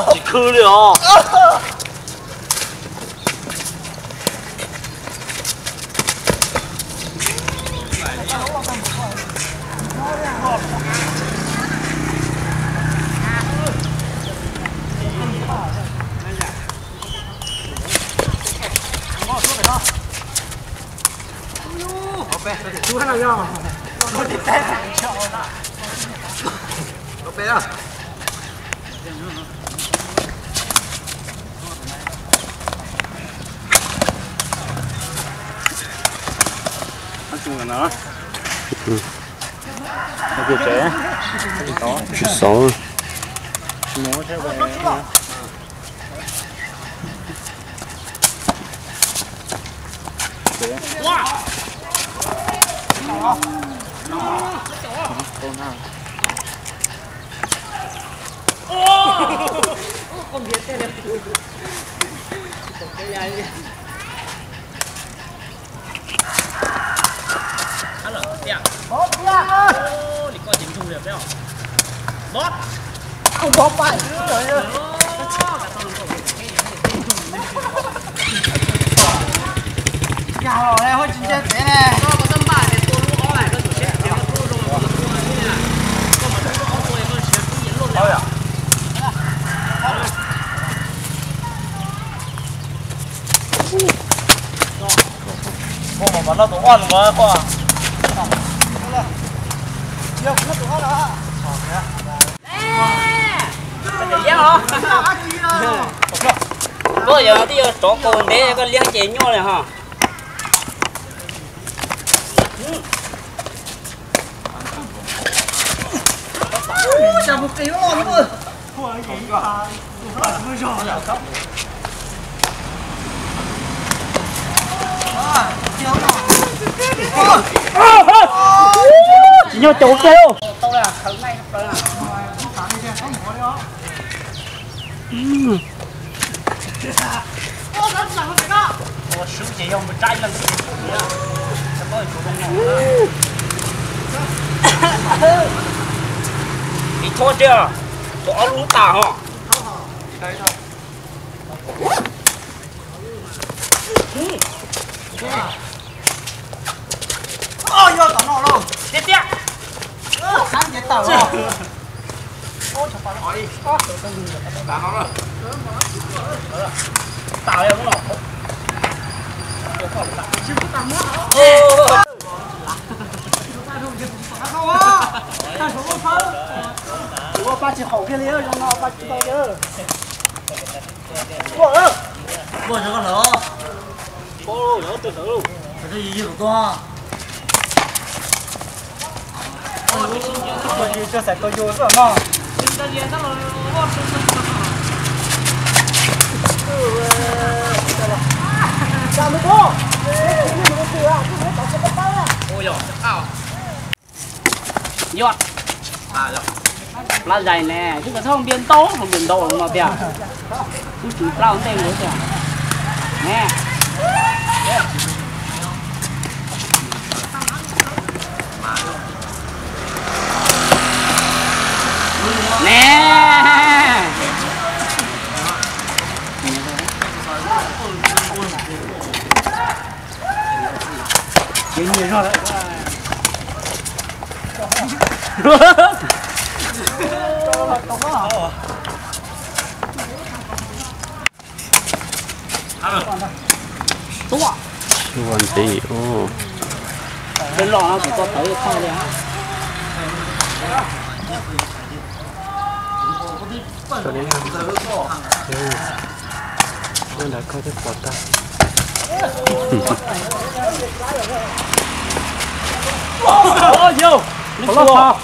Tsis khwv li os. Tsis xauv. Koj yog twb yog tsov kaus ntev koj liab ces nyuaj li ho. Tsis nyob caum kiag. Ib thob tiag, tus ob lub tas ho. Tiag tiag. Ua pab tsis haum kiag li, zoo no pab tsis tau li. Muaj, muaj zoo koj hlawv. Ua yig tus tuag. Ua yig tsuas xaiv tus yus xwb mog. Yog plab zais ne, twb txhob npias ntau, npias ntau los no tiag. Kuv tsis plab ua ntej nkaus tiag ne. Ne. Ces nyias zog lawm. Tuaj. Ua ntxiv ua. Peb loj no kuv tau tawv thaj li. Nyob ntawd koj twb pom tag. Ov, yog, loj.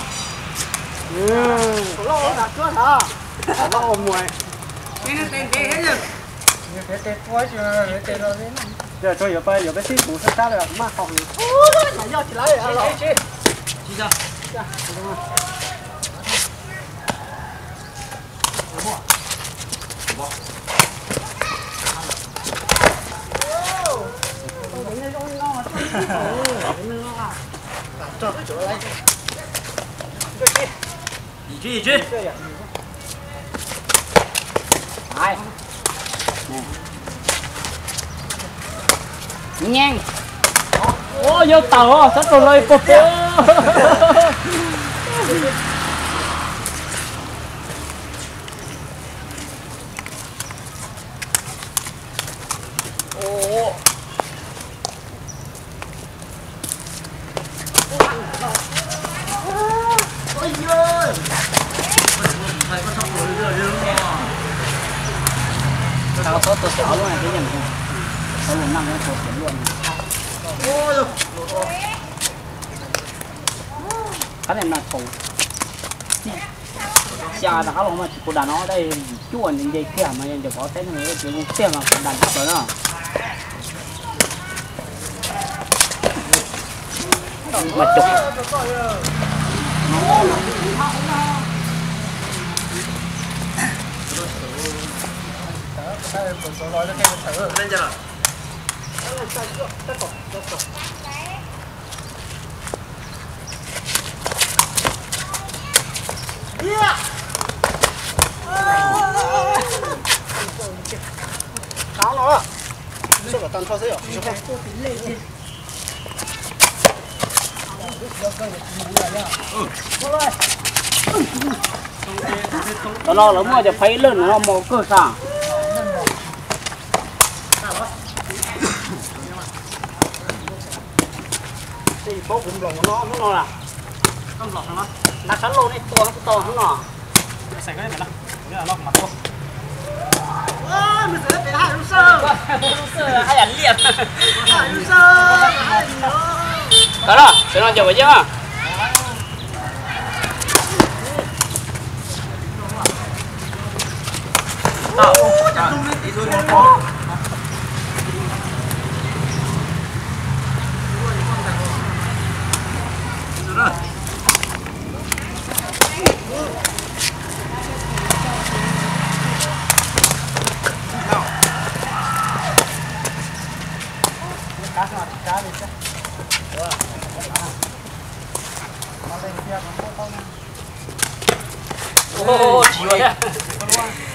Yog tsuas yuav peb sib tus sab sab li maj qhov. Nyeej. Ua yog tawm os, txhob rau lawv pog peb. Tau txhob tua xav lub ne, twb yeej tau lus neej tua xav luaj. Qab niag nas thaum xya rov qab los mas tsis pum dam no dai, cuaj nce kiag mas yog ncaws pov teb no ces zoo tiag mas pum dam tshaj plaws na. Mas cov Cov no lawv muaj cov phaiv lawj no mos kawg sas. Paub kuv nploos no hnub no las, nta sab laug nej tua kuv tau hnub no. Kawg los, sawv no ncaws kom yeej.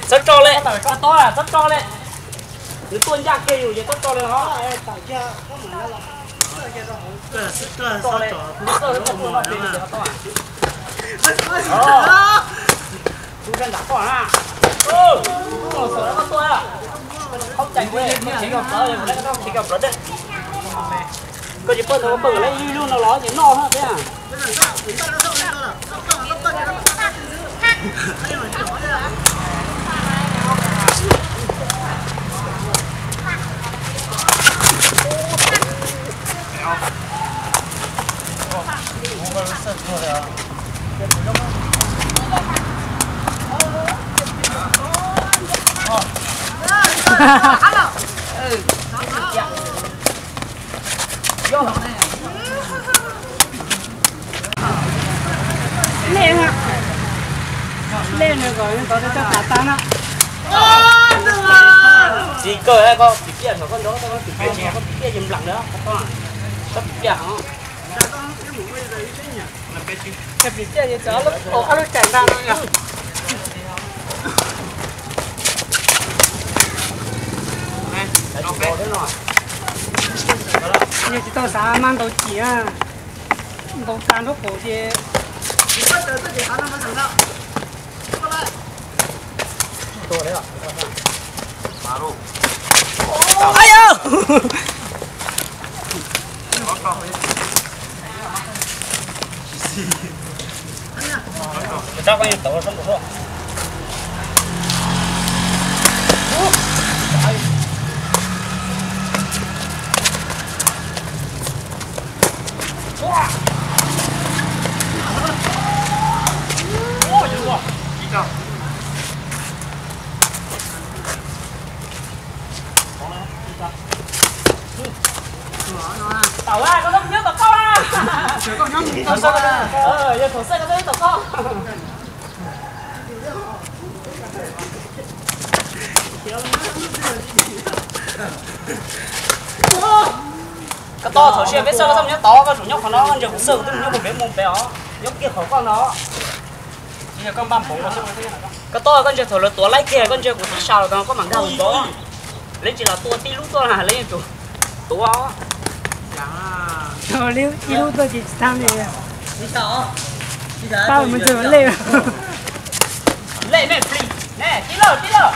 Txhob tso li, txhob tso li. Nws tuaj ncaj kiag yus ces txhob tso li os. Koj tsis poj ntawd poj lawv ib lub no los ces noj thiab. Lej, lej nws kom tov tau tag tag na. Txiv kawg, koj txiv piaj, koj nrog koj txiv piaj, koj txiv piaj ces nplam lawm, koj txiv piaj. Ces pim tiaj ces txawm ob lub, ob lub caij ntag no yog. Yog tsis tau xav mas ntaus cim, ntaus tas nraub qaum ces. Yog thaum xaj koj txawj tom koj. Koj tau thaum sij hawm peb xaj koj txhob mus nyob tod, koj tsum nyob qhov no, koj ntsia kuv xaj kuv twb mus nyob puag pem mus pem os, nyob kiag qhov koj no. Koj npaj npoov. Koj tau, koj ntsia thaum lawv tuav laib kiag koj ntsia kuv tib sab los koj mam nkag mus npov. Lawv tsis los tua tib lub tuaj na, lawv yeej tsum tuav. Ib lub tuaj ces tsis tau li. Pab mus ntxuag lej. Lej nej plis, nej tib lawm tib lawm.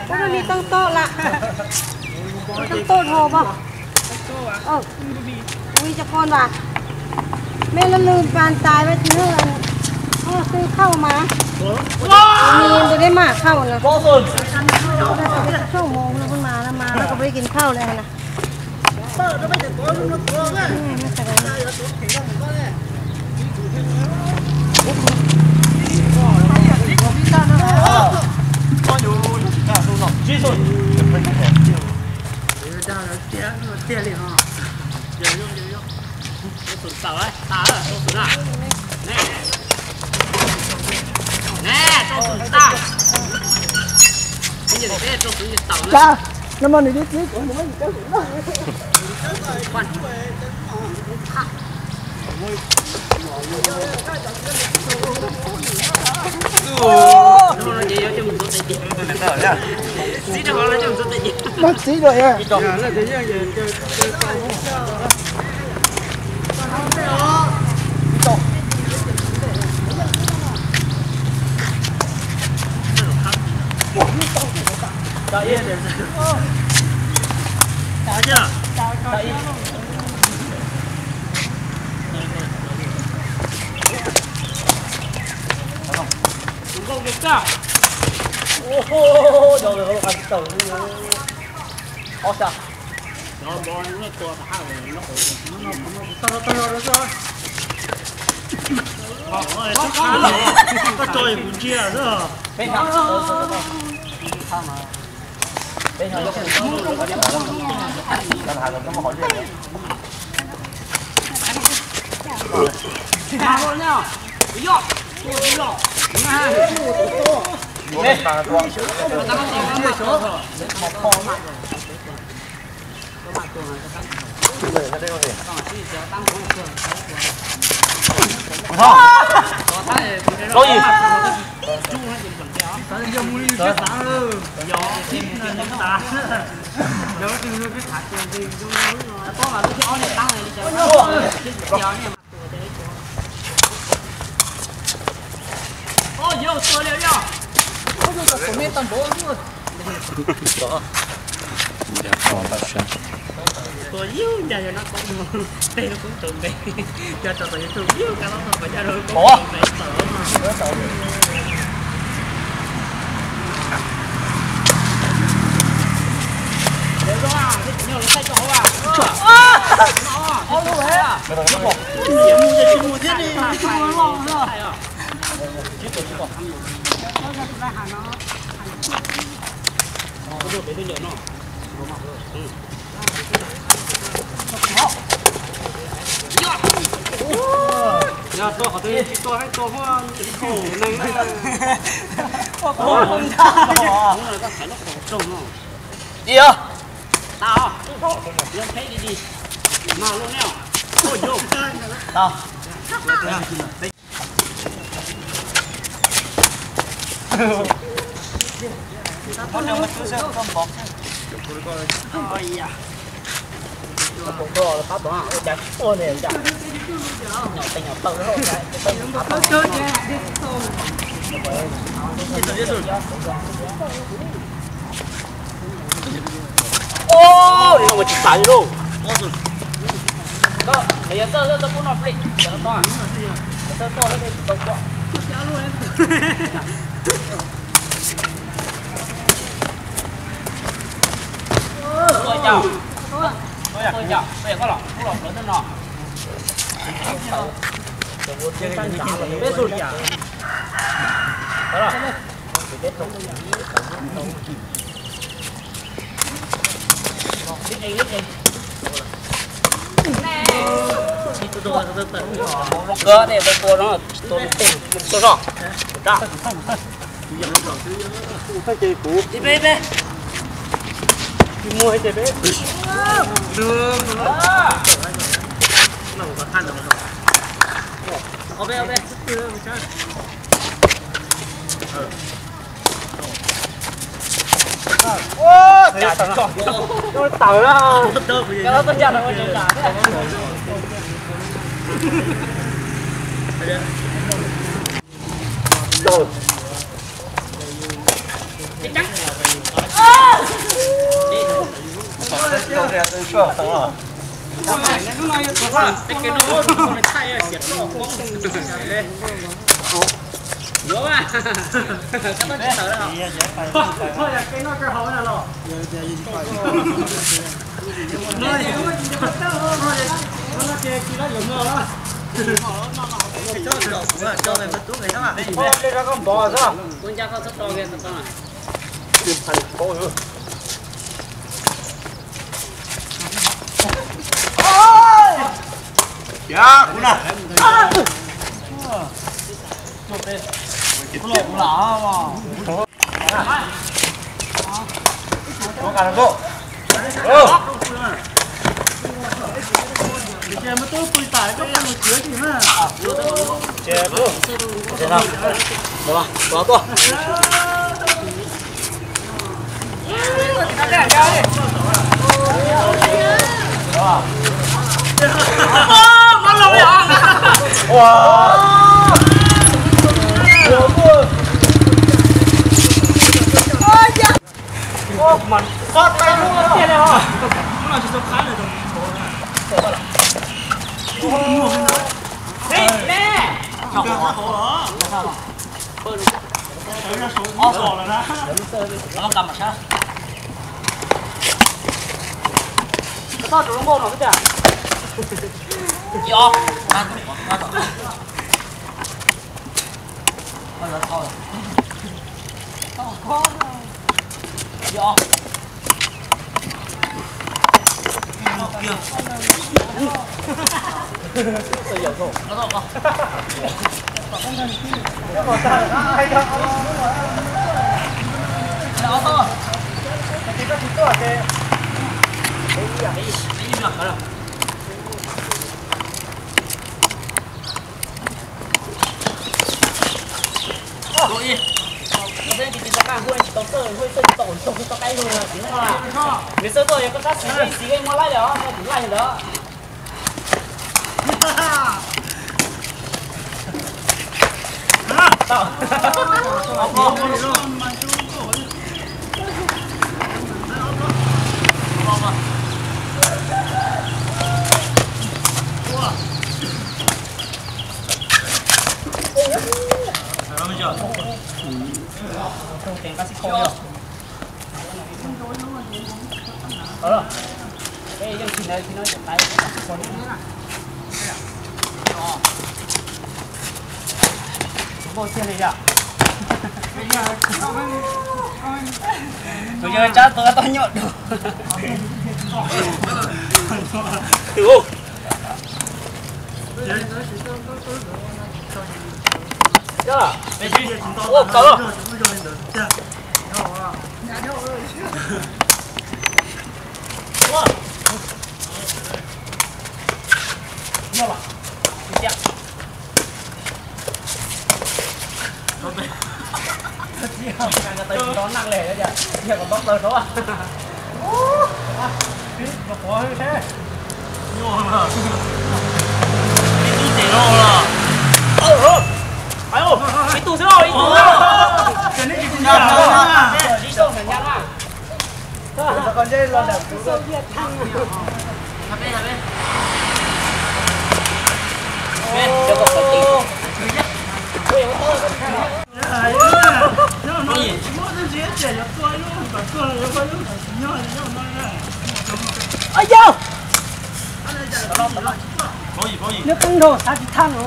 Ua li tau toj lawm, tau toj dhau mas. Ua li cov qhov ntawd, mej lub lwm pab tais mas tsis ho twb thauj mas, nws twb mam thauj na, thauj mus mas mas kuv peb kiv thauj li na. Nws muaj nws tib txib kuv nws muab yus coj kuv noj. Muab txib dua. Ua li no mas tsis tas li lauj. Koj yog txawj txawj pub no plig, yog no, txawj txawj txawj txawj txawj. Tuaj cas, tuaj cas, tuaj cas koj los, koj los plawv tej no. Peb xu li cas? Nkawd ne, tua no, tua no, tua no, tua no. Ib peb, ib peb. Ib muag ib ce peb. Tawm na. Nws xwb tuaj yog koj tab sis ib xis muab laib lawm os, kuv laij ntawd. Tus yawg tsab tuav tau nyuaj dua. Ua kaw. Tsis nto nag le, yog kom nto plaws rau. Ib tug ces no los. Ib tug xwb, ib tug. Ib tug na. Ua yau, nws qee dhau xav tsis thaj no.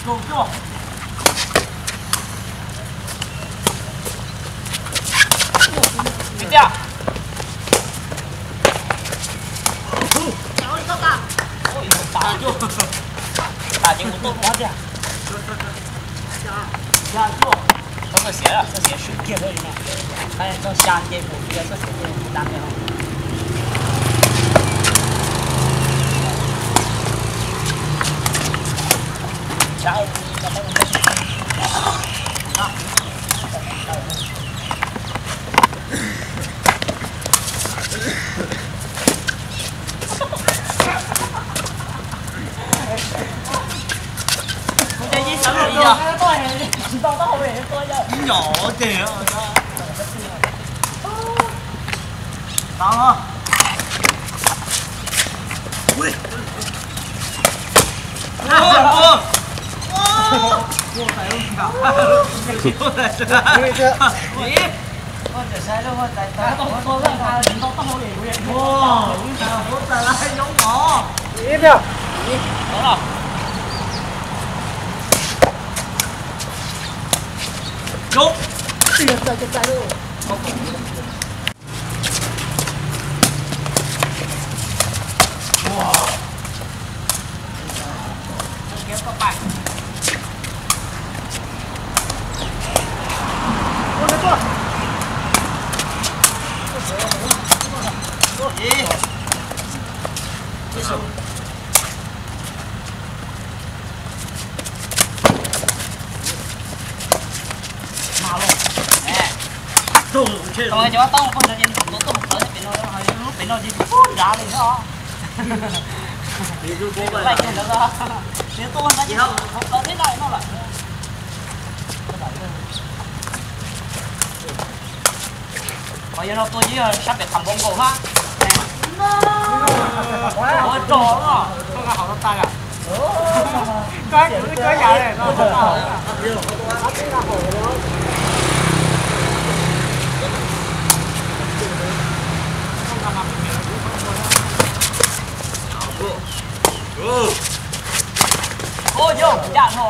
Txhob txawj xiav, txhob xiav swm kiag li no. Txhob xya nce mus, txhob xiav nce mus tas li no. Ib nyom ces Tau cov tau poj ntawd ces tuaj tuaj hauv plawv pem no, lub pem no ces pub nrad li xwb os. Laij kiag ntawd, nws tuaj ntawd ces hauv plawv thiab no no lawm. Qhov yog no tuaj yog sab pem qhov npoo nkaus hab. Ua rog no. Ua yog cam no.